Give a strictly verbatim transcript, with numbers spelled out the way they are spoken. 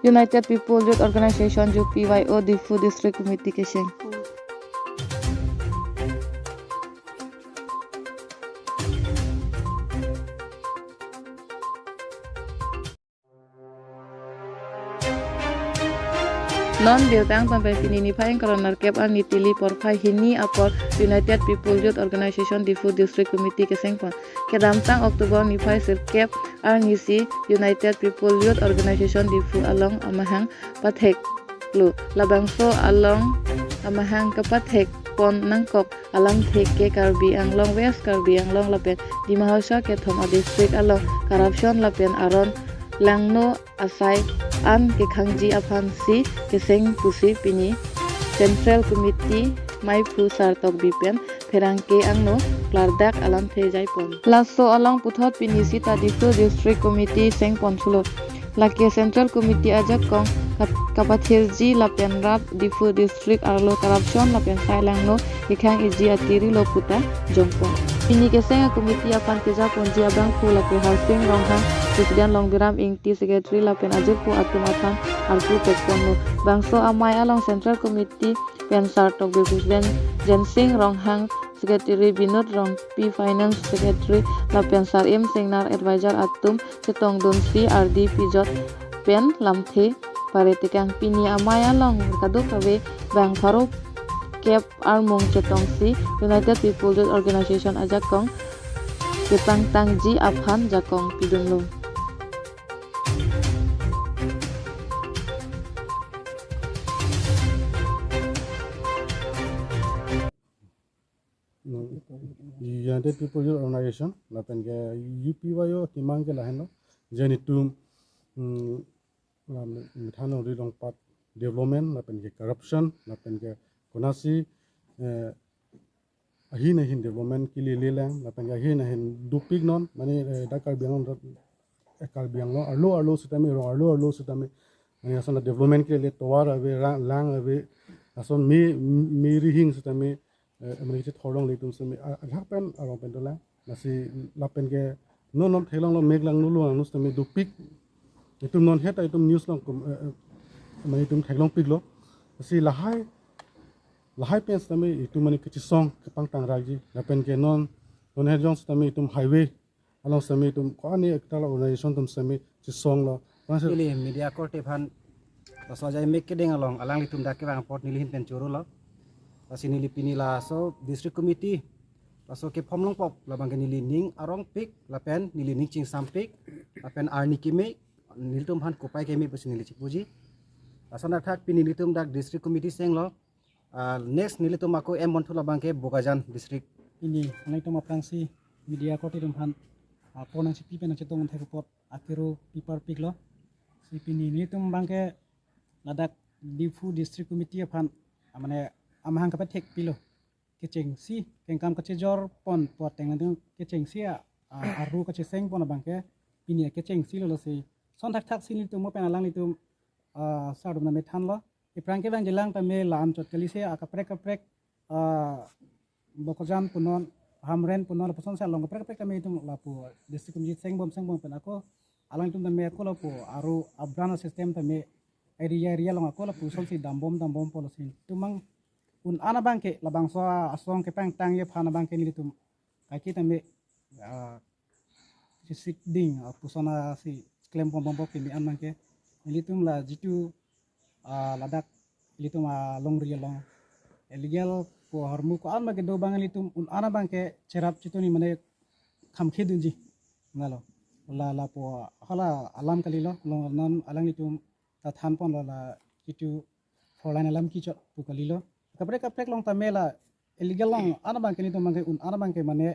United People Youth Organization, U P Y O, Diphu District Committee kecheng. Non birta angton pen pini niphai ingkoi ra nerkep arni tili porphai hini apor United People Youth Organization Diphu District Committee kechengpon. Kedamtang October niphai sirkep arnisi United People Youth Organization Diphu along amahang patheklo. Labangso along amahang kapathekpon nangkok alamthe ke Karbi Anglong, West Karbi Anglong lapen Dima Hasao kethom a-district along corruption lapen aron langno asai an kekhangji aphansi kecheng pusi pini Central Committee maiphu Sar Tokbi pen pherangke angno klardak alamthe jaipon. Laso along puthot pini sita Diphu District Committee chengpon thulo. Lake Central Committee ajakong kap-, kapathirji lapen rat Diphu District arlo corruption lapen sai langno kekhang-iji atiri lo puta jongpon. Pini kecheng a-committee aphan kejaponji abangphu lake Harsing Ronghang, President, Longbiram Ingti, Secretary lapen ajirpo atum aphan arpu pekponlo. Bangso amei along Central Committee pen Sar Tokbi, President, Jensing Ronghang, Secretary, Binod Rongpi, Finance Secretary lapen Sar Im Singnar, Advisor atum chetongdunsi ardi pijot pen lamthe pare tekang. Pini amei along kadokave bang pharo kep armung chetongsi United People Youth Organization ajakong kepangtangji aphan jakong pidunlo. United People Youth Organization lapen ke U P Y O timang ke lahenlo. Je netum, mm, lam, methang nangri longpat development lapen ke corruption lapen ke konasi, eh, ahin ahin development kelele lang lapen ke ahin ahin dopik non mane, eh, dak Karbi Anglong, eh, Karbi Anglong arlo arlo sitame, rong arlo arlo sitame, mane ason development kelele tovar ave, ra-, lang ave, ason me, me rihing sitame, eh, mane kethorlongle itum sitame, a-, ajak pen arong pen dolang. Lasi lapen ke non non theklonglo, mek langno lo, langno sitame dopik. Itum non heta itum news along kum, eh, eh, mane itum theklongpiklo. Lasi lahai, lahai pen sitame itum mane kechesong kepangtang rakji. Lapen ke non, non het jong sitame itum highway along sitame itum ko-an ekta la organization atum sitame chesonglo. Konasi neli media korte aphan laso ajai mek kedeng along alanglitum dak kevang apot neli ahin pen chorolo. Lasi neli pini laso district committee laso kephom longpok labang ke neli ning arongpik lapen neli ning chingsampik lapen arni keme nelitum aphan kopai keme pusi neli chipuji. Lason athak pini nelitum dak district committee chenglo. Ah, next nelitum ako M Monthula abang ke Bokajan district. Pini nelitum aphrangsi media korte atum aphan, ah, pon nangchipi pen nangchetong thek apot akero piparpiklo. Si pini nelitum abang ke ladak Diphu District Committee aphan, ah, mane amahang kapathekpilo. Kechengsi, kengkam kachejorpon pu ateng nangtum kechengsi a, ah, aru kachesengpon abang ke pini kechengsi lo. Lasi son thakthak si nelitum mo pen alanglitum, ah, sar atum tame thanlo. Aphrang kevangjilang tame la-an chot kali si akaprek kaprek, ah, Bokajan punon, Hamren punon, lapuson si along kaprek kaprek tame itum lapu district committee sengbom sengbom pen ako, alanglitum tame ako lapu aru a-branch system tame area area along ako lapusonsi dambom dambompo. Lasi itum mang un-an abang ke labangso asong kepangtangji aphan abang ke nelitum kaike tame, ah, chesik ding, ah, puson asi klempon bombo keme an abang ke nelitum la jitu, ah, ladak ilitum alongri along illegal ko ahormu ko-an abang kedo abang ilitum un-an abang ke cherap chetoni mane khamkhedunji. Nalo. La lapu hala alam kalilo, along non alanglitum ta thanponlo, la jitu four lane alam kechot pu kalilo. Kaprek kaprek along tame la illegal along an abang ke nelitum abang ke un-an abang ke mane